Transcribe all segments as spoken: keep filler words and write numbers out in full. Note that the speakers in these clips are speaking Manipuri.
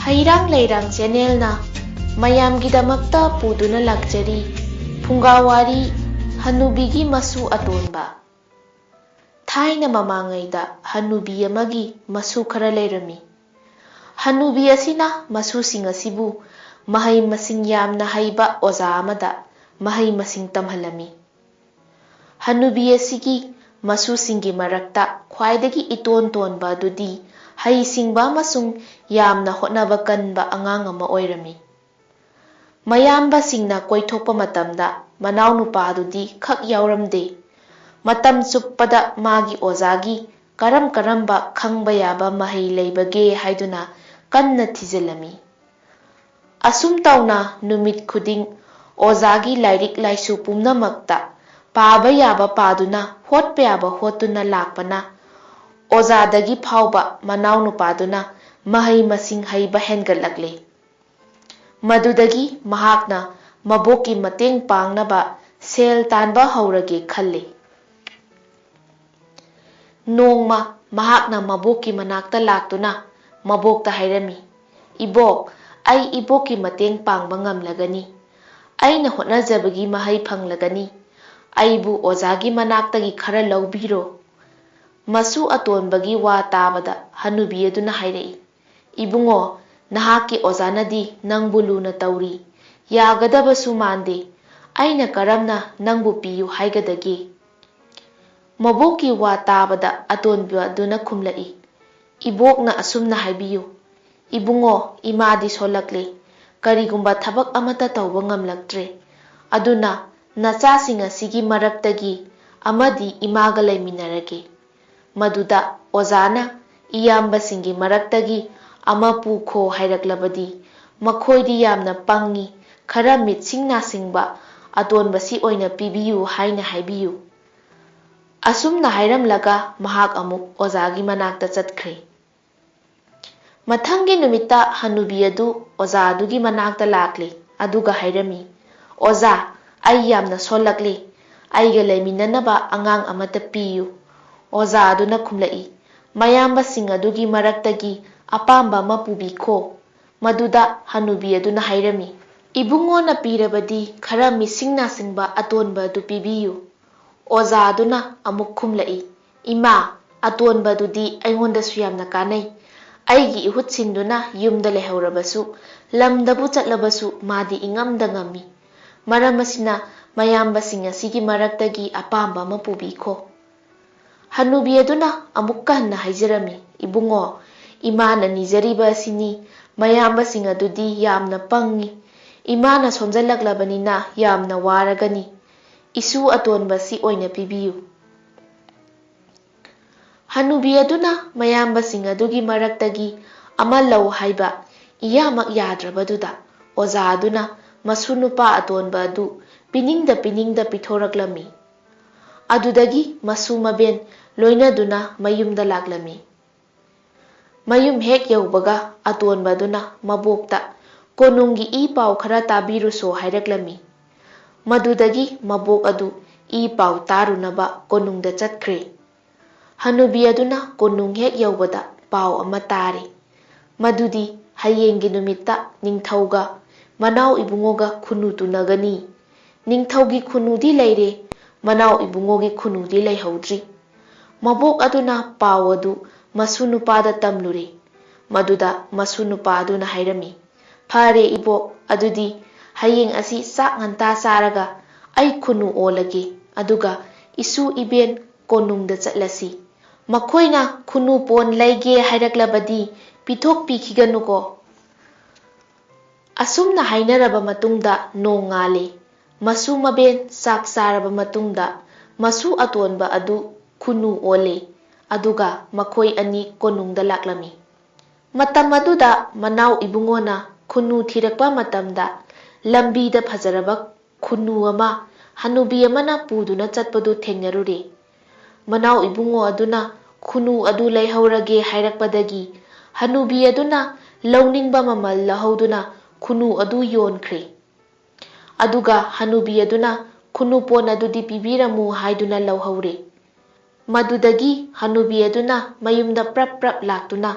ꯍꯩꯔꯥꯡ ꯂꯩꯔꯥꯡ ꯆꯦꯅꯦꯜꯅ ꯃꯌꯥꯝꯒꯤꯗꯃꯛꯇ ꯄꯨꯗꯨꯅ ꯂꯥꯛꯆꯔꯤ ꯐꯨꯡꯒꯥꯋꯥꯔꯤ ꯍꯅꯨꯕꯤꯒꯤ ꯃꯁꯨ ꯑꯇꯣꯟꯕ꯫ ꯊꯥꯏꯅ ꯃꯃꯥꯡꯉꯩꯗ ꯍꯅꯨꯕꯤ ꯑꯃꯒꯤ ꯃꯁꯨ ꯈꯔ ꯂꯩꯔꯝꯃꯤ꯫ ꯍꯅꯨꯕꯤ ꯑꯁꯤꯅ ꯃꯁꯨꯁꯤꯡ ꯑꯁꯤꯕꯨ ꯃꯍꯩ ꯃꯁꯤꯡ ꯌꯥꯝꯅ ꯍꯩꯕ ꯑꯣꯖꯥ ꯑꯃꯗ ꯃꯍꯩ ꯃꯁꯤꯡ ꯇꯝꯍꯜꯂꯝꯃꯤ꯫ ꯍꯅꯨꯕꯤ ꯑꯁꯤꯒꯤ ꯃꯁꯨꯁꯤꯡꯒꯤ ꯃꯔꯛꯇ ꯈ꯭ꯋꯥꯏꯗꯒꯤ ꯏꯇꯣꯟ ꯇꯣꯟꯕ ꯑꯗꯨꯗꯤ ꯍꯩꯁꯤꯡꯕ ꯑꯃꯁꯨꯡ ꯌꯥꯝꯅ ꯍꯣꯠꯅꯕ ꯀꯟꯕ ꯑꯉꯥꯡ ꯑꯃ ꯑꯣꯏꯔꯝꯃꯤ꯫ ꯃꯌꯥꯝꯕꯁꯤꯡꯅ ꯀꯣꯏꯊꯣꯛꯄ ꯃꯇꯝꯗ ꯃꯅꯥꯎꯅꯨꯄꯥꯗꯨꯗꯤ ꯈꯛ ꯌꯥꯎꯔꯝꯗꯦ꯫ ꯃꯇꯝ ꯆꯨꯞꯄꯗ ꯃꯥꯒꯤ ꯑꯣꯖꯥꯒꯤ ꯀꯔꯝ ꯀꯔꯝꯕ ꯈꯪꯕ ꯌꯥꯕ ꯃꯍꯩ ꯂꯩꯕꯒꯦ ꯍꯥꯏꯗꯨꯅ ꯀꯟꯅ ꯊꯤꯖꯤꯜꯂꯝꯃꯤ꯫ ꯑꯁꯨꯝ ꯇꯧꯅ ꯅꯨꯃꯤꯠ ꯈꯨꯗꯤꯡ ꯑꯣꯖꯥꯒꯤ ꯂꯥꯏꯔꯤꯛ ꯂꯥꯏꯁꯨ ꯄꯨꯝꯅꯃꯛꯇ ꯄꯥꯕ ꯌꯥꯕ ꯄꯥꯗꯨꯅ, ꯍꯣꯠꯄ ꯌꯥꯕ ꯍꯣꯠꯇꯨꯅ ꯂꯥꯛꯄꯅ ꯑꯣꯖꯥꯗꯒꯤ ꯐꯥꯎꯕ ꯃꯅꯥꯎꯅꯨꯄꯥꯗꯨꯅ ꯃꯍꯩ ꯃꯁꯤꯡ ꯍꯩꯕ ꯍꯦꯟꯒꯠꯂꯛꯂꯦ꯫ ꯃꯗꯨꯗꯒꯤ ꯃꯍꯥꯛꯅ ꯃꯕꯣꯛꯀꯤ ꯃꯇꯦꯡ ꯄꯥꯡꯅꯕ ꯁꯦꯜ ꯇꯥꯟꯕ ꯍꯧꯔꯒꯦ ꯈꯜꯂꯤ꯫ ꯅꯣꯡꯃ ꯃꯍꯥꯛꯅ ꯃꯕꯣꯛꯀꯤ ꯃꯅꯥꯛꯇ ꯂꯥꯛꯇꯨꯅ ꯃꯕꯣꯛꯇ ꯍꯥꯏꯔꯝꯃꯤ, "ꯏꯕꯣꯛ, ꯑꯩ ꯏꯕꯣꯛꯀꯤ ꯃꯇꯦꯡ ꯄꯥꯡꯕ ꯉꯝꯂꯒꯅꯤ꯫ ꯑꯩꯅ ꯍꯣꯠꯅꯖꯕꯒꯤ ꯃꯍꯩ ꯐꯪꯂꯒꯅꯤ꯫ ꯑꯩꯕꯨ ꯑꯣꯖꯥꯒꯤ ꯃꯅꯥꯛꯇꯒꯤ ꯈꯔ ꯂꯧꯕꯤꯔꯣ꯫" ꯃꯁꯨ ꯑꯇꯣꯟꯕꯒꯤ ꯋꯥ ꯇꯥꯕꯗ ꯍꯅꯨꯕꯤ ꯑꯗꯨꯅ ꯍꯥꯏꯔꯛꯏ, "ꯏꯕꯨꯡꯉꯣ, ꯅꯍꯥꯛꯀꯤ ꯑꯣꯖꯥꯅꯗꯤ ꯅꯪꯕꯨ ꯂꯨꯅ ꯇꯧꯔꯤ꯫ ꯌꯥꯒꯗꯕꯁꯨ ꯃꯥꯟꯗꯦ꯫ ꯑꯩꯅ ꯀꯔꯝꯅ ꯅꯪꯕꯨ ꯄꯤꯌꯨ ꯍꯥꯏꯒꯗꯒꯦ?" ꯃꯕꯣꯛꯀꯤ ꯋꯥ ꯇꯥꯕꯗ ꯑꯇꯣꯟꯕꯗꯨꯅ ꯈꯨꯝꯂꯛꯏ, "ꯏꯕꯣꯛꯅ ꯑꯁꯨꯝꯅ ꯍꯥꯏꯕꯤꯌꯨ, ꯏꯕꯨꯡꯉꯣ, ꯏꯃꯥꯗꯤ ꯁꯣꯜꯂꯛꯂꯦ꯫ ꯀꯔꯤꯒꯨꯝꯕ ꯊꯕꯛ ꯑꯃꯠꯇ ꯇꯧꯕ ꯉꯝꯂꯛꯇ꯭ꯔꯦ꯫ ꯑꯗꯨꯅ ꯅꯆꯥꯁꯤꯡ ꯑꯁꯤꯒꯤ ꯃꯔꯛꯇꯒꯤ ꯑꯃꯗꯤ ꯏꯃꯥꯒ ꯂꯩꯃꯤꯟꯅꯔꯒꯦ꯫" ꯃꯗꯨꯗ ꯑꯣꯖꯥꯅ ꯏꯌꯥꯝꯕꯁꯤꯡꯒꯤ ꯃꯔꯛꯇꯒꯤ ꯑꯃ ꯄꯨꯈꯣ ꯍꯥꯏꯔꯛꯂꯕꯗꯤ, ꯃꯈꯣꯏꯗꯤ ꯌꯥꯝꯅ ꯄꯪꯉꯤ, ꯈꯔ ꯃꯤꯠꯁꯤꯡ ꯅꯥꯁꯤꯡꯕ ꯑꯇꯣꯟꯕꯁꯤ ꯑꯣꯏꯅ ꯄꯤꯕꯤꯌꯨ ꯍꯥꯏꯅ ꯍꯥꯏꯕꯤꯌꯨ꯫ ꯑꯁꯨꯝꯅ ꯍꯥꯏꯔꯝꯂꯒ ꯃꯍꯥꯛ ꯑꯃꯨꯛ ꯑꯣꯖꯥꯒꯤ ꯃꯅꯥꯛꯇ ꯆꯠꯈ꯭ꯔꯦ꯫ ꯃꯊꯪꯒꯤ ꯅꯨꯃꯤꯠꯇ ꯍꯅꯨꯕꯤ ꯑꯗꯨ ꯑꯣꯖꯥ ꯑꯗꯨꯒꯤ ꯃꯅꯥꯛꯇ ꯂꯥꯛꯂꯦ, ꯑꯗꯨꯒ ꯍꯥꯏꯔꯝꯃꯤ, "ꯑꯣꯖꯥ, ꯑꯩ ꯌꯥꯝꯅ ꯁꯣꯜꯂꯛꯂꯦ꯫ ꯑꯩꯒ ꯂꯩꯃꯤꯟꯅꯅꯕ ꯑꯉꯥꯡ ꯑꯃꯠꯇ ꯄꯤꯌꯨ꯫" ꯑꯣꯖꯥ ꯑꯗꯨꯅ ꯈꯨꯝꯂꯛꯏ, "ꯃꯌꯥꯝꯕꯁꯤꯡ ꯑꯗꯨꯒꯤ ꯃꯔꯛꯇꯒꯤ ꯑꯄꯥꯝꯕ ꯑꯃ ꯄꯨꯕꯤꯈꯣ꯫" ꯃꯗꯨꯗ ꯍꯅꯨꯕꯤ ꯑꯗꯨꯅ ꯍꯥꯏꯔꯝꯃꯤ, "ꯏꯕꯨꯡꯉꯣꯅ ꯄꯤꯔꯕꯗꯤ ꯈꯔ ꯃꯤꯁꯤꯡ ꯅꯥꯁꯤꯡꯕ ꯑꯇꯣꯟꯕ ꯑꯗꯨ ꯄꯤꯕꯤꯌꯨ"꯫ ꯑꯣꯖꯥ ꯑꯗꯨꯅ ꯑꯃꯨꯛ ꯈꯨꯝꯂꯛꯏ, "ꯏꯃꯥ, ꯑꯇꯣꯟꯕꯗꯨꯗꯤ ꯑꯩꯉꯣꯟꯗꯁꯨ ꯌꯥꯝꯅ ꯀꯥꯟꯅꯩ꯫ ꯑꯩꯒꯤ ꯏꯍꯨꯠ ꯁꯤꯟꯗꯨꯅ ꯌꯨꯝꯗ ꯂꯩꯍꯧꯔꯕꯁꯨ, ꯂꯝꯗꯕꯨ ꯆꯠꯂꯕꯁꯨ ꯃꯥꯗꯤ ꯏꯉꯝꯗ ꯉꯝꯃꯤ꯫ ꯃꯔꯝ ꯑꯁꯤꯅ ꯃꯌꯥꯝꯕꯁꯤꯡ ꯑꯁꯤꯒꯤ ꯃꯔꯛꯇꯒꯤ ꯑꯄꯥꯝꯕ ꯑꯃ ꯄꯨꯕꯤꯈꯣ"꯫ ꯍꯅꯨꯕꯤ ꯑꯗꯨꯅ ꯑꯃꯨꯛꯀ ꯍꯟꯅ ꯍꯥꯏꯖꯔꯝꯃꯤ, "ꯏꯕꯨꯡꯉꯣ, ꯏꯃꯥꯅ ꯅꯤꯖꯔꯤꯕ ꯑꯁꯤꯅꯤ, ꯃꯌꯥꯝꯕꯁꯤꯡ ꯑꯗꯨꯗꯤ ꯌꯥꯝꯅ ꯄꯪꯉꯤ꯫ ꯏꯃꯥꯅ ꯁꯣꯟꯖꯜꯂꯛꯂꯕꯅꯤꯅ ꯌꯥꯝꯅ ꯋꯥꯔꯒꯅꯤ꯫ ꯏꯁꯨ ꯑꯇꯣꯟꯕꯁꯤ ꯑꯣꯏꯅ ꯄꯤꯕꯤꯌꯨ"꯫ ꯍꯅꯨꯕꯤ ꯑꯗꯨꯅ ꯃꯌꯥꯝꯕꯁꯤꯡ ꯑꯗꯨꯒꯤ ꯃꯔꯛꯇꯒꯤ ꯑꯃ ꯂꯧ ꯍꯥꯏꯕ ꯏꯌꯥꯃꯛ ꯌꯥꯗ꯭ꯔꯕꯗꯨꯗ, ꯑꯣꯖꯥ ꯑꯗꯨꯅ ꯃꯁꯨ ꯅꯨꯄꯥ ꯑꯇꯣꯟꯕ ꯑꯗꯨ ꯄꯤꯅꯤꯡꯗ ꯄꯤꯅꯤꯡꯗ ꯄꯤꯊꯣꯔꯛꯂꯝꯃꯤ꯫ ꯑꯗꯨꯗꯒꯤ ꯃꯁꯨ ꯃꯕꯦꯟ ꯂꯣꯏꯅꯗꯨꯅ ꯃꯌꯨꯝꯗ ꯂꯥꯛꯂꯝꯃꯤ꯫ ꯃꯌꯨꯝ ꯍꯦꯛ ꯌꯧꯕꯒ ꯑꯇꯣꯟꯕ ꯑꯗꯨꯅ ꯃꯕꯣꯛꯇ "ꯀꯣꯅꯨꯡꯒꯤ ꯏ ꯄꯥꯎ ꯈꯔ ꯇꯥꯕꯤꯔꯨꯁꯣ" ꯍꯥꯏꯔꯛꯂꯝꯃꯤ꯫ ꯃꯗꯨꯗꯒꯤ ꯃꯕꯣꯛ ꯑꯗꯨ ꯏ ꯄꯥꯎ ꯇꯥꯔꯨꯅꯕ ꯀꯣꯅꯨꯡꯗ ꯆꯠꯈ꯭ꯔꯦ꯫ ꯍꯅꯨꯕꯤ ꯑꯗꯨꯅ ꯀꯣꯅꯨꯡ ꯍꯦꯛ ꯌꯧꯕꯗ ꯄꯥꯎ ꯑꯃ ꯇꯥꯔꯦ꯫ ꯃꯗꯨꯗꯤ ꯍꯌꯦꯡꯒꯤ ꯅꯨꯃꯤꯠꯇ ꯅꯤꯡꯊꯧꯒ ꯃꯅꯥꯎ ꯏꯕꯨꯡꯉꯣꯒ ꯈꯨꯅꯨ ꯇꯨꯅꯒꯅꯤ꯫ ꯅꯤꯡꯊꯧꯒꯤ ꯈꯨꯅꯨꯗꯤ ꯂꯩꯔꯦ, ꯃꯅꯥꯎ ꯏꯕꯨꯡꯉꯣꯒꯤ ꯈꯨꯅꯨꯗꯤ ꯂꯩꯍꯧꯗ꯭ꯔꯤ꯫ ꯃꯕꯣꯛ ꯑꯗꯨꯅ ꯄꯥꯎ ꯑꯗꯨ ꯃꯁꯨ ꯅꯨꯄꯥꯗ ꯇꯝꯂꯨꯔꯦ꯫ ꯃꯗꯨꯗ ꯃꯁꯨ ꯅꯨꯄꯥ ꯑꯗꯨꯅ ꯍꯥꯏꯔꯝꯃꯤ, "ꯐꯔꯦ ꯏꯕꯣꯛ, ꯑꯗꯨꯗꯤ ꯍꯌꯦꯡ ꯑꯁꯤ ꯆꯥꯛ ꯉꯟꯇꯥ ꯆꯥꯔꯒ ꯑꯩ ꯈꯨꯅꯨ ꯑꯣꯜꯂꯒꯦ, ꯑꯗꯨꯒ ꯏꯁꯨ ꯏꯕꯦꯟ ꯀꯣꯅꯨꯡꯗ ꯆꯠꯂꯁꯤ꯫ ꯃꯈꯣꯏꯅ ꯈꯨꯅꯨ ꯄꯣꯟ ꯂꯩꯒꯦ ꯍꯥꯏꯔꯛꯂꯕꯗꯤ ꯄꯤꯊꯣꯛꯄꯤꯈꯤꯒꯅꯨꯀꯣ"꯫ ꯑꯁꯨꯝꯅ ꯍꯥꯏꯅꯔꯕ ꯃꯇꯨꯡꯗ ꯅꯣꯡꯉꯥꯜꯂꯦ꯫ ꯃꯁꯨ ꯃꯕꯦꯟ ꯆꯥꯛ ꯆꯥꯔꯕ ꯃꯇꯨꯡꯗ ꯃꯁꯨ ꯑꯇꯣꯟꯕ ꯑꯗꯨ ꯈꯨꯅꯨ ꯑꯣꯜꯂꯦ, ꯑꯗꯨꯒ ꯃꯈꯣꯏ ꯑꯅꯤ ꯀꯣꯅꯨꯡꯗ ꯂꯥꯛꯂꯝꯃꯤ꯫ ꯃꯇꯝ ꯑꯗꯨꯗ ꯃꯅꯥꯎ ꯏꯕꯨꯡꯉꯣꯅ ꯈꯨꯅꯨ ꯊꯤꯔꯛꯄ ꯃꯇꯝꯗ ꯂꯝꯕꯤꯗ ꯐꯖꯔꯕ ꯈꯨꯅꯨ ꯑꯃ ꯍꯅꯨꯕꯤ ꯑꯃꯅ ꯄꯨꯗꯨꯅ ꯆꯠꯄꯗꯨ ꯊꯦꯡꯅꯔꯨꯔꯦ꯫ ꯃꯅꯥꯎ ꯏꯕꯨꯡꯉꯣ ꯑꯗꯨꯅ ꯈꯨꯅꯨ ꯑꯗꯨ ꯂꯩꯍꯧꯔꯒꯦ ꯍꯥꯏꯔꯛꯄꯗꯒꯤ ꯍꯅꯨꯕꯤ ꯑꯗꯨꯅ ꯂꯧꯅꯤꯡꯕ ꯃꯃꯜ ꯂꯧꯍꯧꯗꯨꯅ ꯈꯨꯅꯨ ꯑꯗꯨ ꯌꯣꯟꯈ꯭ꯔꯦ꯫ ꯑꯗꯨꯒ ꯍꯅꯨꯕꯤ ꯑꯗꯨꯅ "ꯈꯨꯅꯨ ꯄꯣꯟ ꯑꯗꯨꯗꯤ ꯄꯤꯕꯤꯔꯝꯃꯨ" ꯍꯥꯏꯗꯨꯅ ꯂꯧꯍꯧꯔꯦ꯫ ꯃꯗꯨꯗꯒꯤ ꯍꯅꯨꯕꯤ ꯑꯗꯨꯅ ꯃꯌꯨꯝꯗ ꯄ꯭ꯔꯞ ꯄ꯭ꯔꯞ ꯂꯥꯛꯇꯨꯅ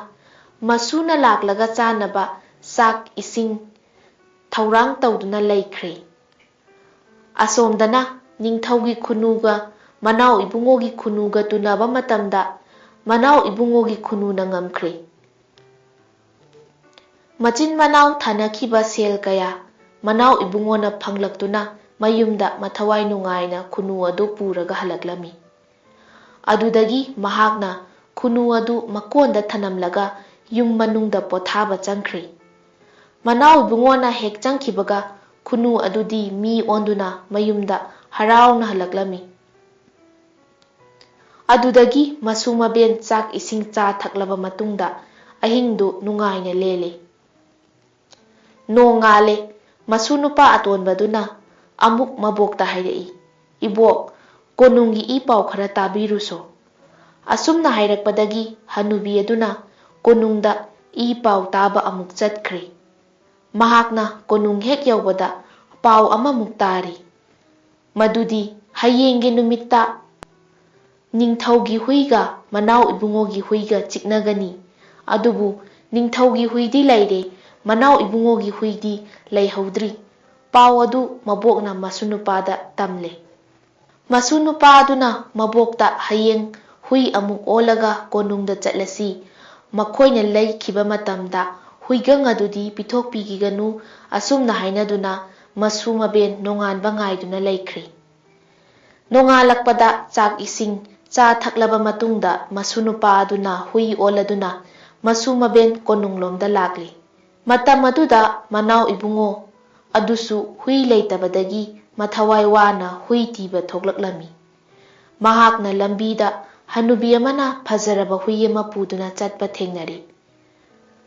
ꯃꯁꯨꯅ ꯂꯥꯛꯂꯒ ꯆꯥꯅꯕ ꯆꯥꯛ ꯏꯁꯤꯡ ꯊꯧꯔꯥꯡ ꯇꯧꯗꯨꯅ ꯂꯩꯈ꯭ꯔꯦ꯫ ꯑꯁꯣꯝꯗꯅ ꯅꯤꯡꯊꯧꯒꯤ ꯈꯨꯅꯨꯒ ꯃꯅꯥꯎ ꯏꯕꯨꯡꯉꯣꯒꯤ ꯈꯨꯅꯨꯒ ꯇꯨꯅꯕ ꯃꯇꯝꯗ ꯃꯅꯥꯎ ꯏꯕꯨꯡꯉꯣꯒꯤ ꯈꯨꯅꯨꯅ ꯉꯝꯈ꯭ꯔꯦ꯫ ꯃꯆꯤꯟ ꯃꯅꯥꯎ ꯊꯥꯅꯈꯤꯕ ꯁꯦꯜ ꯀꯌꯥ ꯃꯅꯥꯎ ꯏꯕꯨꯡꯉꯣꯅ ꯐꯪꯂꯛꯇꯨꯅ ꯃꯌꯨꯝꯗ ꯃꯊꯋꯥꯏ ꯅꯨꯡꯉꯥꯏꯅ ꯈꯨꯅꯨ ꯑꯗꯨ ꯄꯨꯔꯒ ꯍꯜꯂꯛꯂꯝꯃꯤ꯫ ꯑꯗꯨꯗꯒꯤ ꯃꯍꯥꯛꯅ ꯈꯨꯅꯨ ꯑꯗꯨ ꯃꯀꯣꯟꯗ ꯊꯅꯝꯂꯒ ꯌꯨꯝ ꯃꯅꯨꯡꯗ ꯄꯣꯊꯥꯕ ꯆꯪꯈ꯭ꯔꯦ꯫ ꯃꯅꯥꯎ ꯏꯕꯨꯡꯉꯣꯅ ꯍꯦꯛ ꯆꯪꯈꯤꯕꯒ ꯈꯨꯅꯨ ꯑꯗꯨꯗꯤ ꯃꯤ ꯑꯣꯟꯗꯨꯅ ꯃꯌꯨꯝꯗ ꯍꯔꯥꯎꯅ ꯍꯜꯂꯛꯂꯝꯃꯤ꯫ ꯑꯗꯨꯗꯒꯤ ꯃꯁꯨ ꯃꯕꯦꯟ ꯆꯥꯛ ꯏꯁꯤꯡ ꯆꯥ ꯊꯛꯂꯕ ꯃꯇꯨꯡꯗ ꯑꯍꯤꯡꯗꯨ ꯅꯨꯡꯉꯥꯏꯅ ꯂꯦꯜꯂꯤ꯫ ꯅꯣꯡꯉꯥꯜꯂꯦ꯫ ꯃꯁꯨ ꯅꯨꯄꯥ ꯑꯇꯣꯟꯕꯗꯨꯅ ꯑꯃꯨꯛ ꯃꯕꯣꯛꯇ ꯍꯥꯏꯔꯛꯏ, "ꯏꯕꯣꯛ, ꯀꯣꯅꯨꯡꯒꯤ ꯏ ꯄꯥꯎ ꯈꯔ ꯇꯥꯕꯤꯔꯨꯁꯣ꯫" ꯑꯁꯨꯝꯅ ꯍꯥꯏꯔꯛꯄꯗꯒꯤ ꯍꯅꯨꯕꯤ ꯑꯗꯨꯅ ꯀꯣꯅꯨꯡꯗ ꯏ ꯄꯥꯎ ꯇꯥꯕ ꯑꯃꯨꯛ ꯆꯠꯈ꯭ꯔꯦ꯫ ꯃꯍꯥꯛꯅ ꯀꯣꯅꯨꯡ ꯍꯦꯛ ꯌꯧꯕꯗ ꯄꯥꯎ ꯑꯃꯃꯨꯛ ꯇꯥꯔꯤ꯫ ꯃꯗꯨꯗꯤ ꯍꯌꯦꯡꯒꯤ ꯅꯨꯃꯤꯠꯇ ꯅꯤꯡꯊꯧꯒꯤ ꯍꯨꯏꯒ ꯃꯅꯥꯎ ꯏꯕꯨꯡꯉꯣꯒꯤ ꯍꯨꯏꯒ ꯆꯤꯛꯅꯒꯅꯤ꯫ ꯑꯗꯨꯕꯨ ꯅꯤꯡꯊꯧꯒꯤ ꯍꯨꯏꯗꯤ ꯂꯩꯔꯦ, ꯃꯅꯥꯎ ꯏꯕꯨꯡꯉꯣꯒꯤ ꯍꯨꯏꯗꯤ ꯂꯩꯍꯧꯗ꯭ꯔꯤ꯫ ꯄꯥꯎ ꯑꯗꯨ ꯃꯕꯣꯛꯅ ꯃꯁꯨ ꯅꯨꯄꯥꯗ ꯇꯝꯂꯦ꯫ ꯃꯁꯨ ꯅꯨꯄꯥ ꯑꯗꯨꯅ ꯃꯕꯣꯛꯇ ꯍꯌꯦꯡ ꯍꯨꯏ ꯑꯃꯨꯛ ꯑꯣꯜꯂꯒ ꯀꯣꯅꯨꯡꯗ ꯆꯠꯂꯁꯤ꯫ ꯃꯈꯣꯏꯅ ꯂꯩꯈꯤꯕ ꯃꯇꯝꯗ ꯍꯨꯏꯒꯪ ꯑꯗꯨꯗꯤ ꯄꯤꯊꯣꯛꯄꯤꯈꯤꯒꯅꯨ, ꯑꯁꯨꯝꯅ ꯍꯥꯏꯅꯗꯨꯅ ꯃꯁꯨ ꯃꯕꯦꯟ ꯅꯣꯡꯉꯥꯟꯕ ꯉꯥꯏꯗꯨꯅ ꯂꯩꯈ꯭ꯔꯦ꯫ ꯅꯣꯡꯉꯥꯜꯂꯛꯄꯗ ꯆꯥꯛ ꯏꯁꯤꯡ ꯆꯥ ꯊꯛꯂꯕ ꯃꯇꯨꯡꯗ ꯃꯁꯨ ꯅꯨꯄꯥ ꯑꯗꯨꯅ ꯍꯨꯏ ꯑꯣꯜꯂꯗꯨꯅ ꯃꯁꯨ ꯃꯕꯦꯟ ꯀꯣꯅꯨꯡꯂꯣꯝꯗ ꯂꯥꯛꯂꯤ꯫ ꯃꯇꯝ ꯑꯗꯨꯗ ꯃꯅꯥꯎ ꯏꯕꯨꯡꯉꯣ ꯑꯗꯨꯁꯨ ꯍꯨꯏ ꯂꯩꯇꯕꯗꯒꯤ ꯃꯊꯋꯥꯏ ꯋꯥꯅ ꯍꯨꯏ ꯊꯤꯕ ꯊꯣꯛꯂꯛꯂꯝꯃꯤ꯫ ꯃꯍꯥꯛꯅ ꯂꯝꯕꯤꯗ ꯍꯅꯨꯕꯤ ꯑꯃꯅ ꯐꯖꯔꯕ ꯍꯨꯏ ꯑꯃ ꯄꯨꯗꯨꯅ ꯆꯠꯄ ꯊꯦꯡꯅꯔꯤ꯫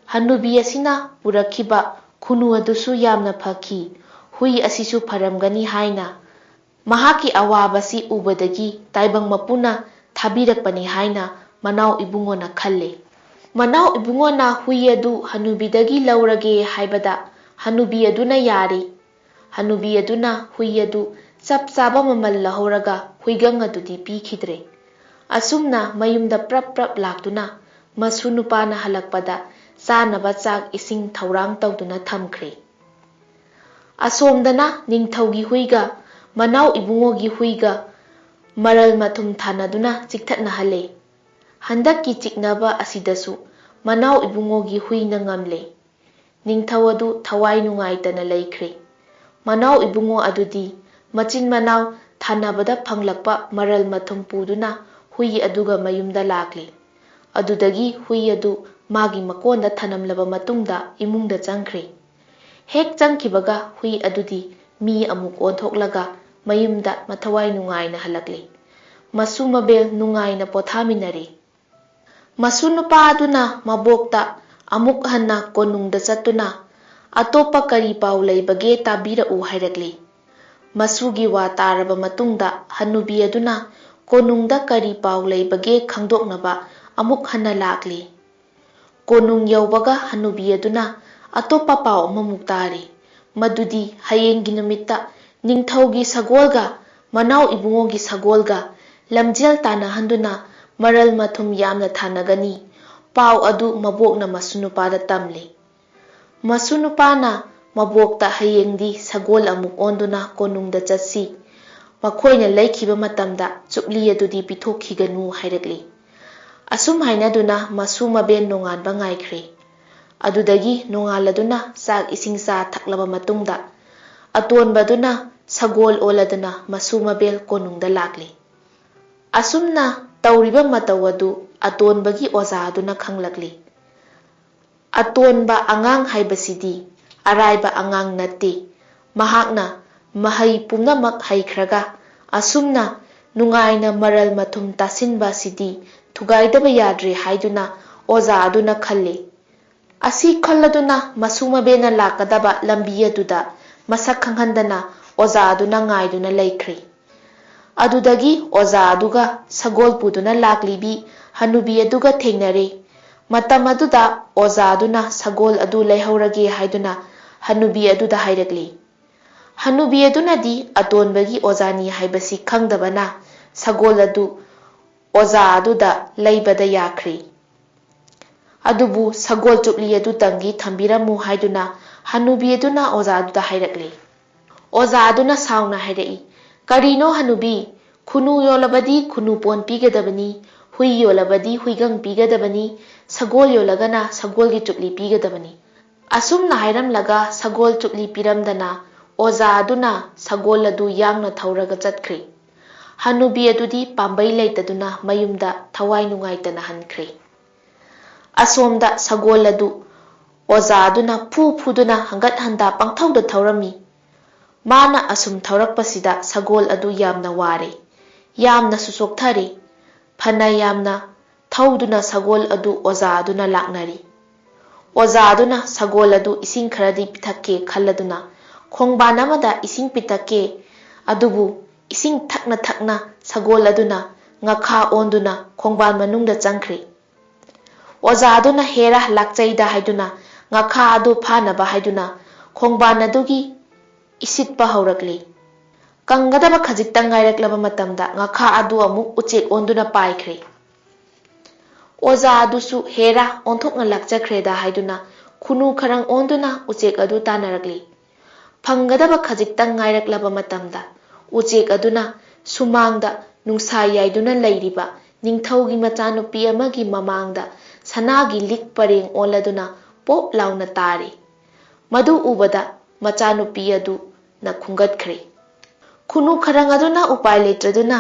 ꯍꯅꯨꯕꯤ ꯑꯁꯤꯅ ꯄꯨꯔꯛꯈꯤꯕ ꯈꯨꯅꯨ ꯑꯗꯨꯁꯨ ꯌꯥꯝꯅ ꯐꯈꯤ꯫ ꯍꯨꯏ ꯑꯁꯤꯁꯨ ꯐꯔꯝꯒꯅꯤ ꯍꯥꯏꯅ ꯃꯍꯥꯛꯀꯤ ꯑꯋꯥꯕꯁꯤ ꯎꯕꯗꯒꯤ ꯇꯥꯏꯕꯪ ꯃꯄꯨꯅ ꯊꯥꯕꯤꯔꯛꯄꯅꯤ ꯍꯥꯏꯅ ꯃꯅꯥꯎ ꯏꯕꯨꯡꯉꯣꯅ ꯈꯜꯂꯦ꯫ ꯃꯅꯥꯎ ꯏꯕꯨꯡꯉꯣꯅ ꯍꯨꯏ ꯑꯗꯨ ꯍꯅꯨꯕꯤꯗꯒꯤ ꯂꯧꯔꯒꯦ ꯍꯥꯏꯕꯗ ꯍꯅꯨꯕꯤ ꯑꯗꯨꯅ ꯌꯥꯔꯦ꯫ ꯍꯅꯨꯕꯤ ꯑꯗꯨꯅ ꯍꯨꯏ ꯑꯗꯨ ꯆꯞ ꯆꯥꯕ ꯃꯃꯜ ꯂꯧꯍꯧꯔꯒ ꯍꯨꯏꯒꯪ ꯑꯗꯨꯗꯤ ꯄꯤꯈꯤꯗ꯭ꯔꯦ꯫ ꯑꯁꯨꯝꯅ ꯃꯌꯨꯝꯗ ꯄ꯭ꯔꯞ ꯄ꯭ꯔꯞ ꯂꯥꯛꯇꯨꯅ ꯃꯁꯨ ꯅꯨꯄꯥꯅ ꯍꯜꯂꯛꯄꯗ ꯆꯥꯅꯕ ꯆꯥꯛ ꯏꯁꯤꯡ ꯊꯧꯔꯥꯡ ꯇꯧꯗꯨꯅ ꯊꯝꯈ꯭ꯔꯦ꯫ ꯑꯁꯣꯝꯗꯅ ꯅꯤꯡꯊꯧꯒꯤ ꯍꯨꯏꯒ ꯃꯅꯥꯎ ꯏꯕꯨꯡꯉꯣꯒꯤ ꯍꯨꯏꯒ ꯃꯔꯜ ꯃꯊꯨꯝ ꯊꯥꯅꯗꯨꯅ ꯆꯤꯛꯊꯠꯅꯍꯜꯂꯦ꯫ ꯍꯟꯗꯛꯀꯤ ꯆꯤꯛꯅꯕ ꯑꯁꯤꯗꯁꯨ ꯃꯅꯥꯎ ꯏꯕꯨꯡꯉꯣꯒꯤ ꯍꯨꯏꯅ ꯉꯝꯂꯦ꯫ ꯅꯤꯡꯊꯧ ꯑꯗꯨ ꯊꯋꯥꯏ ꯅꯨꯡꯉꯥꯏꯇꯅ ꯂꯩꯈ꯭ꯔꯦ꯫ ꯃꯅꯥꯎ ꯏꯕꯨꯡꯉꯣ ꯑꯗꯨꯗꯤ ꯃꯆꯤꯟ ꯃꯅꯥꯎ ꯊꯥꯅꯕꯗ ꯐꯪꯂꯛꯄ ꯃꯔꯜ ꯃꯊꯨꯝ ꯄꯨꯗꯨꯅ ꯍꯨꯏ ꯑꯗꯨꯒ ꯃꯌꯨꯝꯗ ꯂꯥꯛꯂꯦ꯫ ꯑꯗꯨꯗꯒꯤ ꯍꯨꯏ ꯑꯗꯨ ꯃꯥꯒꯤ ꯃꯀꯣꯟꯗ ꯊꯅꯝꯂꯕ ꯃꯇꯨꯡꯗ ꯏꯃꯨꯡꯗ ꯆꯪꯈ꯭ꯔꯦ꯫ ꯍꯦꯛ ꯆꯪꯈꯤꯕꯒ ꯍꯨꯏ ꯑꯗꯨꯗꯤ ꯃꯤ ꯑꯃꯨꯛ ꯑꯣꯟꯊꯣꯛꯂꯒ ꯃꯌꯨꯝꯗ ꯃꯊꯋꯥꯏ ꯅꯨꯡꯉꯥꯏꯅ ꯍꯜꯂꯛꯂꯦ꯫ ꯃꯁꯨ ꯃꯕꯦꯜ ꯅꯨꯡꯉꯥꯏꯅ ꯄꯣꯊꯥꯃꯤꯟꯅꯔꯦ꯫ ꯃꯁꯨ ꯅꯨꯄꯥ ꯑꯗꯨꯅ ꯃꯕꯣꯛꯇ ꯑꯃꯨꯛ ꯍꯟꯅ ꯀꯣꯅꯨꯡꯗ ꯆꯠꯇꯨꯅ "ꯑꯇꯣꯞꯄ ꯀꯔꯤ ꯄꯥꯎ ꯂꯩꯕꯒꯦ ꯇꯥꯕꯤꯔꯛꯎ" ꯍꯥꯏꯔꯛꯂꯤ꯫ ꯃꯁꯨꯒꯤ ꯋꯥ ꯇꯥꯔꯕ ꯃꯇꯨꯡꯗ ꯍꯅꯨꯕꯤ ꯑꯗꯨꯅ ꯀꯣꯅꯨꯡꯗ ꯀꯔꯤ ꯄꯥꯎ ꯂꯩꯕꯒꯦ ꯈꯪꯗꯣꯛꯅꯕ ꯑꯃꯨꯛ ꯍꯟꯅ ꯂꯥꯛꯂꯤ꯫ ꯀꯣꯅꯨꯡ ꯌꯧꯕꯒ ꯍꯅꯨꯕꯤ ꯑꯗꯨꯅ ꯑꯇꯣꯞꯄ ꯄꯥꯎ ꯑꯃꯃꯨꯛ ꯇꯥꯔꯤ꯫ ꯃꯗꯨꯗꯤ ꯍꯌꯦꯡꯒꯤ ꯅꯨꯃꯤꯠꯇ ꯅꯤꯡꯊꯧꯒꯤ ꯁꯒꯣꯜꯒ ꯃꯅꯥꯎ ꯏꯕꯨꯡꯉꯣꯒꯤ ꯁꯒꯣꯜꯒ ꯂꯝꯖꯦꯜ ꯇꯥꯟꯅꯍꯟꯗꯨꯅ ꯃꯔꯜ ꯃꯊꯨꯝ ꯌꯥꯝꯅ ꯊꯥꯅꯒꯅꯤ꯫ ꯄꯥꯎ ꯑꯗꯨ ꯃꯕꯣꯛꯅ ꯃꯁꯨ ꯅꯨꯄꯥꯗ ꯇꯝꯂꯤ꯫ ꯃꯁꯨ ꯅꯨꯄꯥꯅ ꯃꯕꯣꯛꯇ "ꯍꯌꯦꯡꯗꯤ ꯁꯒꯣꯜ ꯑꯃꯨꯛ ꯑꯣꯟꯗꯨꯅ ꯀꯣꯅꯨꯡꯗ ꯆꯠꯁꯤ꯫ ꯃꯈꯣꯏꯅ ꯂꯩꯈꯤꯕ ꯃꯇꯝꯗ ꯆꯨꯞꯂꯤ ꯑꯗꯨꯗꯤ ꯄꯤꯊꯣꯛꯈꯤꯒꯅꯨ" ꯍꯥꯏꯔꯛꯂꯤ꯫ ꯑꯁꯨꯝ ꯍꯥꯏꯅꯗꯨꯅ ꯃꯁꯨ ꯃꯕꯦꯟ ꯅꯣꯡꯉꯥꯟꯕ ꯉꯥꯏꯈ꯭ꯔꯦ꯫ ꯑꯗꯨꯗꯒꯤ ꯅꯣꯡꯉꯥꯜꯂꯗꯨꯅ ꯆꯥꯛ ꯏꯁꯤꯡ ꯆꯥ ꯊꯛꯂꯕ ꯃꯇꯨꯡꯗ ꯑꯇꯣꯟꯕꯗꯨꯅ ꯁꯒꯣꯜ ꯑꯣꯜꯂꯗꯨꯅ ꯃꯁꯨ ꯃꯕꯦꯜ ꯀꯣꯅꯨꯡꯗ ꯂꯥꯛꯂꯤ꯫ ꯑꯁꯨꯝꯅ ꯇꯧꯔꯤꯕ ꯃꯇꯧ ꯑꯗꯨ ꯑꯇꯣꯟꯕꯒꯤ ꯑꯣꯖꯥ ꯑꯗꯨꯅ ꯈꯪꯂꯛꯂꯤ꯫ ꯑꯇꯣꯟꯕ ꯑꯉꯥꯡ ꯍꯥꯏꯕꯁꯤꯗꯤ ꯑꯔꯥꯏꯕ ꯑꯉꯥꯡ ꯅꯠꯇꯦ꯫ ꯃꯍꯥꯛꯅ ꯃꯍꯩ ꯄꯨꯝꯅꯃꯛ ꯍꯩꯈ꯭ꯔꯒ ꯑꯁꯨꯝꯅ ꯅꯨꯡꯉꯥꯏꯅ ꯃꯔꯜ ꯃꯊꯨꯝ ꯇꯥꯁꯤꯟꯕ ꯑꯁꯤꯗꯤ ꯊꯨꯒꯥꯏꯗꯕ ꯌꯥꯗ꯭ꯔꯦ ꯍꯥꯏꯗꯨꯅ ꯑꯣꯖꯥ ꯑꯗꯨꯅ ꯈꯜꯂꯤ꯫ ꯑꯁꯤ ꯈꯜꯂꯗꯨꯅ ꯃꯁꯨ ꯃꯕꯦꯟꯅ ꯂꯥꯛꯀꯗꯕ ꯂꯝꯕꯤ ꯑꯗꯨꯗ ꯃꯁꯛ ꯈꯪꯍꯟꯗꯅ ꯑꯣꯖꯥ ꯑꯗꯨꯅ ꯉꯥꯏꯗꯨꯅ ꯂꯩꯈ꯭ꯔꯦ꯫ ꯑꯗꯨꯗꯒꯤ ꯑꯣꯖꯥ ꯑꯗꯨꯒ ꯁꯒꯣꯜ ꯄꯨꯗꯨꯅ ꯂꯥꯛꯂꯤꯕꯤ ꯍꯅꯨꯕꯤ ꯑꯗꯨꯒ ꯊꯦꯡꯅꯔꯦ꯫ ꯃꯇꯝ ꯑꯗꯨꯗ ꯑꯣꯖꯥ ꯑꯗꯨꯅ ꯁꯒꯣꯜ ꯑꯗꯨ ꯂꯩꯍꯧꯔꯒꯦ ꯍꯥꯏꯗꯨꯅ ꯍꯅꯨꯕꯤ ꯑꯗꯨꯗ ꯍꯥꯏꯔꯛꯂꯤ꯫ ꯍꯅꯨꯕꯤ ꯑꯗꯨꯅꯗꯤ ꯑꯇꯣꯟꯕꯒꯤ ꯑꯣꯖꯥꯅꯤ ꯍꯥꯏꯕꯁꯤ ꯈꯪꯗꯕꯅ ꯁꯒꯣꯜ ꯑꯗꯨ ꯑꯣꯖꯥ ꯑꯗꯨꯗ ꯂꯩꯕꯗ ꯌꯥꯈ꯭ꯔꯦ꯫ ꯑꯗꯨꯕꯨ ꯁꯒꯣꯜ ꯆꯨꯞꯂꯤ ꯑꯗꯨꯇꯪꯗꯤ ꯊꯝꯕꯤꯔꯝꯃꯨ" ꯍꯥꯏꯗꯨꯅ ꯍꯅꯨꯕꯤ ꯑꯗꯨꯅ ꯑꯣꯖꯥ ꯑꯗꯨꯗ ꯍꯥꯏꯔꯛꯂꯦ꯫ ꯑꯣꯖꯥ ꯑꯗꯨꯅ ꯁꯥꯎꯅ ꯍꯥꯏꯔꯛꯏ, "ꯀꯔꯤꯅꯣ ꯍꯅꯨꯕꯤ? ꯈꯨꯅꯨ ꯌꯣꯜꯂꯕꯗꯤ ꯈꯨꯅꯨ ꯄꯣꯟ ꯄꯤꯒꯗꯕꯅꯤ, ꯍꯨꯏ ꯌꯣꯜꯂꯕꯗꯤ ꯍꯨꯏꯒꯪ ꯄꯤꯒꯗꯕꯅꯤ, ꯁꯒꯣꯜ ꯌꯣꯜꯂꯒꯅ ꯁꯒꯣꯜꯒꯤ ꯆꯨꯞꯂꯤ ꯄꯤꯒꯗꯕꯅꯤ"꯫ ꯑꯁꯨꯝꯅ ꯍꯥꯏꯔꯝꯂꯒ ꯁꯒꯣꯜ ꯆꯨꯞꯂꯤ ꯄꯤꯔꯝꯗꯅ ꯑꯣꯖꯥ ꯑꯗꯨꯅ ꯁꯒꯣꯜ ꯑꯗꯨ ꯌꯥꯡꯅ ꯊꯧꯔꯒ ꯆꯠꯈ꯭ꯔꯦ꯫ ꯍꯅꯨꯕꯤ ꯑꯗꯨꯗꯤ ꯄꯥꯝꯕꯩ ꯂꯩꯇꯗꯨꯅ ꯃꯌꯨꯝꯗ ꯊꯋꯥꯏ ꯅꯨꯡꯉꯥꯏꯇꯅ ꯍꯟꯈ꯭ꯔꯦ꯫ ꯑꯁꯣꯝꯗ ꯁꯒꯣꯜ ꯑꯗꯨ ꯑꯣꯖꯥ ꯑꯗꯨꯅ ꯐꯨ ꯐꯨꯗꯨꯅ ꯍꯪꯒꯠ ꯍꯟꯗꯥ ꯄꯪꯊꯧꯗ ꯊꯧꯔꯝꯃꯤ꯫ ꯃꯥꯅ ꯑꯁꯨꯝ ꯊꯧꯔꯛꯄꯁꯤꯗ ꯁꯒꯣꯜ ꯑꯗꯨ ꯌꯥꯝꯅ ꯋꯥꯔꯦ꯫ ꯌꯥꯝꯅꯁꯨ ꯆꯣꯛꯊꯔꯦ꯫ ꯐꯅ ꯌꯥꯝꯅ ꯊꯧꯗꯨꯅ ꯁꯒꯣꯜ ꯑꯗꯨ ꯑꯣꯖꯥ ꯑꯗꯨꯅ ꯂꯥꯛꯅꯔꯤ꯫ ꯑꯣꯖꯥ ꯑꯗꯨꯅ ꯁꯒꯣꯜ ꯑꯗꯨ ꯏꯁꯤꯡ ꯈꯔꯗꯤ ꯄꯤꯊꯛꯀꯦ ꯈꯜꯂꯗꯨꯅ ꯈꯣꯡꯕꯥꯟ ꯑꯃꯗ ꯏꯁꯤꯡ ꯄꯤꯊꯛꯀꯦ, ꯑꯗꯨꯕꯨ ꯏꯁꯤꯡ ꯊꯛꯅ ꯊꯛꯅ ꯁꯒꯣꯜ ꯑꯗꯨꯅ ꯉꯥꯈꯥ ꯑꯣꯟꯗꯨꯅ ꯈꯣꯡꯕꯥꯟ ꯃꯅꯨꯡꯗ ꯆꯪꯈ꯭ꯔꯦ꯫ ꯑꯣꯖꯥ ꯑꯗꯨꯅ "ꯍꯦꯔꯥ, ꯂꯥꯛꯆꯩꯗ" ꯍꯥꯏꯗꯨꯅ ꯉꯥꯈꯥ ꯑꯗꯨ ꯐꯥꯅꯕ ꯍꯥꯏꯗꯨꯅ ꯈꯣꯡꯕꯥꯟ ꯑꯗꯨꯒꯤ ꯏꯁꯤꯠꯄ ꯍꯧꯔꯛꯂꯤ꯫ ꯀꯪꯒꯗꯕ ꯈꯖꯤꯛꯇꯪ ꯉꯥꯏꯔꯛꯂꯕ ꯃꯇꯝꯗ ꯉꯥꯈꯥ ꯑꯗꯨ ꯑꯃꯨꯛ ꯎꯆꯦꯛ ꯑꯣꯟꯗꯨꯅ ꯄꯥꯏꯈ꯭ꯔꯦ꯫ ꯑꯣꯖꯥ ꯑꯗꯨꯁꯨ "ꯍꯦꯔꯥ, ꯑꯣꯟꯊꯣꯛꯅ ꯂꯥꯛꯆꯈ꯭ꯔꯦꯗ" ꯍꯥꯏꯗꯨꯅ ꯈꯨꯅꯨ ꯈꯔꯪ ꯑꯣꯟꯗꯨꯅ ꯎꯆꯦꯛ ꯑꯗꯨ ꯇꯥꯟꯅꯔꯛꯂꯤ꯫ ꯐꯪꯒꯗꯕ ꯈꯖꯤꯛꯇꯪ ꯉꯥꯏꯔꯛꯂꯕ ꯃꯇꯝꯗ ꯎꯆꯦꯛ ꯑꯗꯨꯅ ꯁꯨꯃꯥꯡꯗ ꯅꯨꯡꯁꯥ ꯌꯥꯏꯗꯨꯅ ꯂꯩꯔꯤꯕ ꯅꯤꯡꯊꯧꯒꯤ ꯃꯆꯥꯅꯨꯄꯤ ꯑꯃꯒꯤ ꯃꯃꯥꯡꯗ ꯁꯅꯥꯒꯤ ꯂꯤꯛ ꯄꯔꯦꯡ ꯑꯣꯜꯂꯗꯨꯅ ꯄꯣꯞ ꯂꯥꯎꯅ ꯇꯥꯔꯤ꯫ ꯃꯗꯨ ꯎꯕꯗ ꯃꯆꯥꯅꯨꯄꯤ ꯑꯗꯨꯅ ꯈꯨꯝꯒꯠꯈ꯭ꯔꯦ꯫ ꯈꯨꯅꯨ ꯈꯔꯪ ꯑꯗꯨꯅ ꯎꯄꯥꯏ ꯂꯩꯇ꯭ꯔꯗꯨꯅ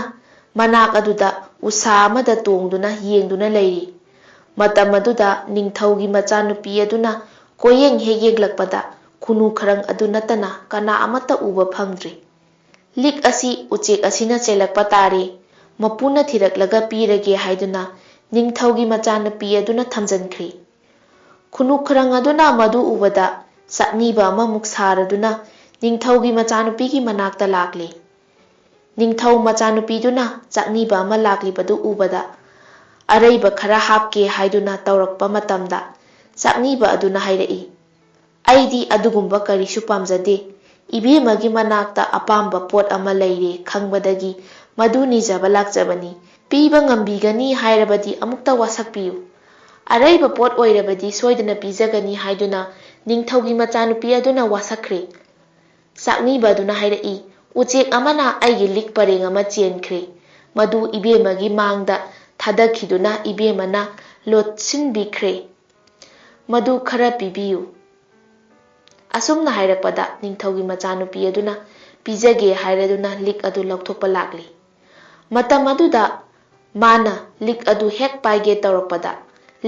ꯃꯅꯥꯛ ꯑꯗꯨꯗ ꯎꯁꯥ ꯑꯃꯗ ꯇꯣꯡꯗꯨꯅ ꯌꯦꯡꯗꯨꯅ ꯂꯩꯔꯤ꯫ ꯃꯇꯝ ꯑꯗꯨꯗ ꯅꯤꯡꯊꯧꯒꯤ ꯃꯆꯥꯅꯨꯄꯤ ꯑꯗꯨꯅ ꯀꯣꯏꯌꯦꯡ ꯍꯦꯛ ꯌꯦꯡꯂꯛꯄꯗ ꯈꯨꯅꯨ ꯈꯔꯪ ꯑꯗꯨ ꯅꯠꯇꯅ ꯀꯅꯥ ꯑꯃꯠꯇ ꯎꯕ ꯐꯪꯗ꯭ꯔꯤ꯫ "ꯂꯤꯛ ꯑꯁꯤ ꯎꯆꯦꯛ ꯑꯁꯤꯅ ꯆꯦꯜꯂꯛꯄ ꯇꯥꯔꯦ, ꯃꯄꯨꯅ ꯊꯤꯔꯛꯂꯒ ꯄꯤꯔꯒꯦ" ꯍꯥꯏꯗꯨꯅ ꯅꯤꯡꯊꯧꯒꯤ ꯃꯆꯥꯅꯨꯄꯤ ꯑꯗꯨꯅ ꯊꯝꯖꯤꯟꯈ꯭ꯔꯤ꯫ ꯈꯨꯅꯨ ꯈꯔꯪ ꯑꯗꯨꯅ ꯃꯗꯨ ꯎꯕꯗ ꯆꯥꯛꯅꯤꯕ ꯑꯃꯃꯨꯛ ꯁꯥꯔꯗꯨꯅ ꯅꯤꯡꯊꯧꯒꯤ ꯃꯆꯥꯅꯨꯄꯤꯒꯤ ꯃꯅꯥꯛꯇ ꯂꯥꯛꯂꯤ꯫ ꯅꯤꯡꯊꯧ ꯃꯆꯥꯅꯨꯄꯤꯗꯨꯅ ꯆꯥꯛꯅꯤꯕ ꯑꯃ ꯂꯥꯛꯂꯤꯕꯗꯨ ꯎꯕꯗ ꯑꯔꯩꯕ ꯈꯔ ꯍꯥꯞꯀꯦ ꯍꯥꯏꯗꯨꯅ ꯇꯧꯔꯛꯄ ꯃꯇꯝꯗ ꯆꯥꯛꯅꯤꯕ ꯑꯗꯨꯅ ꯍꯥꯏꯔꯛꯏ, "ꯑꯩꯗꯤ ꯑꯗꯨꯒꯨꯝꯕ ꯀꯔꯤꯁꯨ ꯄꯥꯝꯖꯗꯦ꯫ ꯏꯕꯦꯝꯃꯒꯤ ꯃꯅꯥꯛꯇ ꯑꯄꯥꯝꯕ ꯄꯣꯠ ꯑꯃ ꯂꯩꯔꯦ ꯈꯪꯕꯗꯒꯤ ꯃꯗꯨ ꯅꯤꯖꯕ ꯂꯥꯛꯆꯕꯅꯤ꯫ ꯄꯤꯕ ꯉꯝꯕꯤꯒꯅꯤ ꯍꯥꯏꯔꯕꯗꯤ ꯑꯃꯨꯛꯇ ꯋꯥꯁꯛꯄꯤꯌꯨ"꯫ ꯑꯔꯩꯕ ꯄꯣꯠ ꯑꯣꯏꯔꯕꯗꯤ ꯁꯣꯏꯗꯅ ꯄꯤꯖꯒꯅꯤ ꯍꯥꯏꯗꯨꯅ ꯅꯤꯡꯊꯧꯒꯤ ꯃꯆꯥꯅꯨꯄꯤ ꯑꯗꯨꯅ ꯋꯥꯁꯛꯈ꯭ꯔꯦ꯫ ꯆꯥꯛꯅꯤꯕ ꯑꯗꯨꯅ ꯍꯥꯏꯔꯛꯏ, "ꯎꯆꯦꯛ ꯑꯃꯅ ꯑꯩꯒꯤ ꯂꯤꯛ ꯄꯔꯦꯡ ꯑꯃ ꯆꯦꯟꯈ꯭ꯔꯦ꯫ ꯃꯗꯨ ꯏꯕꯦꯝꯃꯒꯤ ꯃꯥꯡꯗ ꯊꯥꯗꯈꯤꯗꯨꯅ ꯏꯕꯦꯝꯃꯅ ꯂꯣꯠꯁꯤꯟꯕꯤꯈ꯭ꯔꯦ꯫ ꯃꯗꯨ ꯈꯔ ꯄꯤꯕꯤꯌꯨ"꯫ ꯑꯁꯨꯝꯅ ꯍꯥꯏꯔꯛꯄꯗ ꯅꯤꯡꯊꯧꯒꯤ ꯃꯆꯥꯅꯨꯄꯤ ꯑꯗꯨꯅ ꯄꯤꯖꯒꯦ ꯍꯥꯏꯔꯗꯨꯅ ꯂꯤꯛ ꯑꯗꯨ ꯂꯧꯊꯣꯛꯄ ꯂꯥꯛꯂꯤ꯫ ꯃꯇꯝ ꯑꯗꯨꯗ ꯃꯥꯅ ꯂꯤꯛ ꯑꯗꯨ ꯍꯦꯛ ꯄꯥꯏꯒꯦ ꯇꯧꯔꯛꯄꯗ,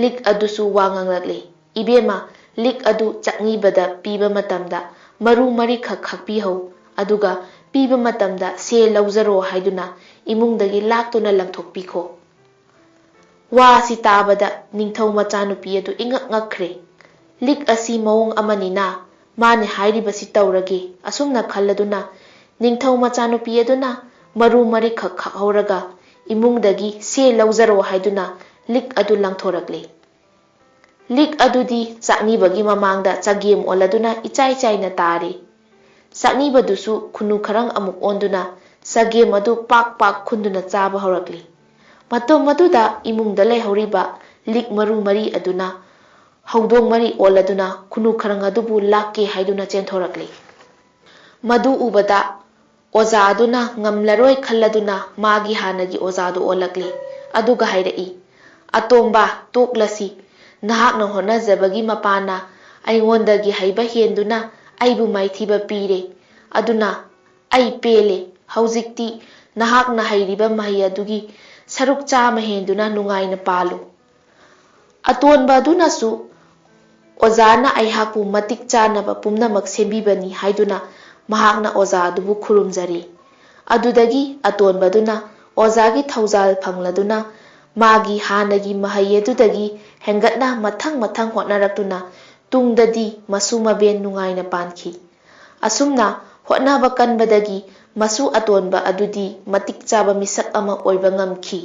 ꯂꯤꯛ ꯑꯗꯨꯁꯨ ꯋꯥ ꯉꯥꯡꯂꯛꯂꯤ, "ꯏꯕꯦꯝꯃ, ꯂꯤꯛ ꯑꯗꯨ ꯆꯥꯛꯅꯤꯕꯗ ꯄꯤꯕ ꯃꯇꯝꯗ ꯃꯔꯨ ꯃꯔꯤꯈꯛ ꯈꯥꯛꯄꯤꯍꯧ, ꯑꯗꯨꯒ ꯄꯤꯕ ꯃꯇꯝꯗ ꯁꯦ ꯂꯧꯖꯔꯣ" ꯍꯥꯏꯗꯨꯅ ꯏꯃꯨꯡꯗꯒꯤ ꯂꯥꯛꯇꯨꯅ ꯂꯪꯊꯣꯛꯄꯤꯈꯣ꯫ ꯋꯥ ꯑꯁꯤ ꯇꯥꯕꯗ ꯅꯤꯡꯊꯧ ꯃꯆꯥꯅꯨꯄꯤ ꯑꯗꯨ ꯏꯉꯛ ꯉꯛꯈ꯭ꯔꯦ꯫ "ꯂꯤꯛ ꯑꯁꯤ ꯃꯑꯣꯡ ꯑꯃꯅꯤꯅ, ꯃꯥꯅ ꯍꯥꯏꯔꯤꯕꯁꯤ ꯇꯧꯔꯒꯦ" ꯑꯁꯨꯝꯅ ꯈꯜꯂꯗꯨꯅ ꯅꯤꯡꯊꯧ ꯃꯆꯥꯅꯨꯄꯤ ꯑꯗꯨꯅ ꯃꯔꯨ ꯃꯔꯤꯈꯛ ꯈꯥꯛꯍꯧꯔꯒ ꯏꯃꯨꯡꯗꯒꯤ "ꯁꯦ ꯂꯧꯖꯔꯣ" ꯍꯥꯏꯗꯨꯅ ꯂꯤꯛ ꯑꯗꯨ ꯂꯪꯊꯣꯔꯛꯂꯦ꯫ ꯂꯤꯛ ꯑꯗꯨꯗꯤ ꯆꯥꯛꯅꯤꯕꯒꯤ ꯃꯃꯥꯡꯗ ꯆꯒꯦꯝ ꯑꯣꯜꯂꯗꯨꯅ ꯏꯆꯥꯏ ꯆꯥꯏꯅ ꯇꯥꯔꯦ꯫ ꯆꯥꯛꯅꯤꯕꯗꯨꯁꯨ ꯈꯨꯅꯨ ꯈꯔꯪ ꯑꯃꯨꯛ ꯑꯣꯟꯗꯨꯅ ꯆꯒꯦꯝ ꯑꯗꯨ ꯄꯥꯛ ꯄꯥꯛ ꯈꯨꯟꯗꯨꯅ ꯆꯥꯕ ꯍꯧꯔꯛꯂꯤ꯫ ꯃꯇꯝ ꯑꯗꯨꯗ ꯏꯃꯨꯡꯗ ꯂꯩꯍꯧꯔꯤꯕ ꯂꯤꯛ ꯃꯔꯨ ꯃꯔꯤ ꯑꯗꯨꯅ ꯍꯧꯗꯣꯡ ꯃꯔꯤ ꯑꯣꯜꯂꯗꯨꯅ ꯈꯨꯅꯨ ꯈꯔꯪ ꯑꯗꯨꯕꯨ ꯂꯥꯛꯀꯦ ꯍꯥꯏꯗꯨꯅ ꯆꯦꯟꯊꯣꯔꯛꯂꯤ꯫ ꯃꯗꯨ ꯎꯕꯗ ꯑꯣꯖꯥ ꯑꯗꯨꯅ ꯉꯝꯂꯔꯣꯏ ꯈꯜꯂꯗꯨꯅ ꯃꯥꯒꯤ ꯍꯥꯟꯅꯒꯤ ꯑꯣꯖꯥꯗꯨ ꯑꯣꯜꯂꯛꯂꯤ꯫ ꯑꯗꯨꯒ ꯍꯥꯏꯔꯛꯏ, "ꯑꯇꯣꯝꯕ, ꯇꯣꯛꯂꯁꯤ꯫ ꯅꯍꯥꯛꯅ ꯍꯣꯠꯅꯖꯕꯒꯤ ꯃꯄꯥꯟꯅ ꯑꯩꯉꯣꯟꯗꯒꯤ ꯍꯩꯕ ꯍꯦꯟꯗꯨꯅ ꯑꯩꯕꯨ ꯃꯥꯏꯊꯤꯕ ꯄꯤꯔꯦ꯫ ꯑꯗꯨꯅ ꯑꯩ ꯄꯦꯜꯂꯦ꯫ ꯍꯧꯖꯤꯛꯇꯤ ꯅꯍꯥꯛꯅ ꯍꯩꯔꯤꯕ ꯃꯍꯩ ꯑꯗꯨꯒꯤ ꯁꯔꯨꯛ ꯆꯥꯝꯃ ꯍꯦꯟꯗꯨꯅ ꯅꯨꯡꯉꯥꯏꯅ ꯄꯥꯜꯂꯨ"꯫ ꯑꯇꯣꯟꯕ ꯑꯗꯨꯅꯁꯨ, "ꯑꯣꯖꯥꯅ ꯑꯩꯍꯥꯛꯄꯨ ꯃꯇꯤꯛ ꯆꯥꯅꯕ ꯄꯨꯝꯅꯃꯛ ꯁꯦꯝꯕꯤꯕꯅꯤ" ꯍꯥꯏꯗꯨꯅ ꯃꯍꯥꯛꯅ ꯑꯣꯖꯥ ꯑꯗꯨꯕꯨ ꯈꯨꯔꯨꯝꯖꯔꯤ꯫ ꯑꯗꯨꯗꯒꯤ ꯑꯇꯣꯟꯕꯗꯨꯅ ꯑꯣꯖꯥꯒꯤ ꯊꯧꯖꯥꯜ ꯐꯪꯂꯗꯨꯅ ꯃꯥꯒꯤ ꯍꯥꯟꯅꯒꯤ ꯃꯍꯩ ꯑꯗꯨꯗꯒꯤ ꯍꯦꯟꯒꯠꯅ ꯃꯊꯪ ꯃꯊꯪ ꯍꯣꯠꯅꯔꯛꯇꯨꯅ ꯇꯨꯡꯗꯗꯤ ꯃꯁꯨ ꯃꯕꯦꯟ ꯅꯨꯡꯉꯥꯏꯅ ꯄꯥꯟꯈꯤ꯫ ꯑꯁꯨꯝꯅ ꯍꯣꯠꯅꯕ ꯀꯟꯕꯗꯒꯤ ꯃꯁꯨ ꯑꯇꯣꯟꯕ ꯑꯗꯨꯗꯤ ꯃꯇꯤꯛ ꯆꯥꯕ ꯃꯤꯁꯛ ꯑꯃ ꯑꯣꯏꯕ ꯉꯝꯈꯤ꯫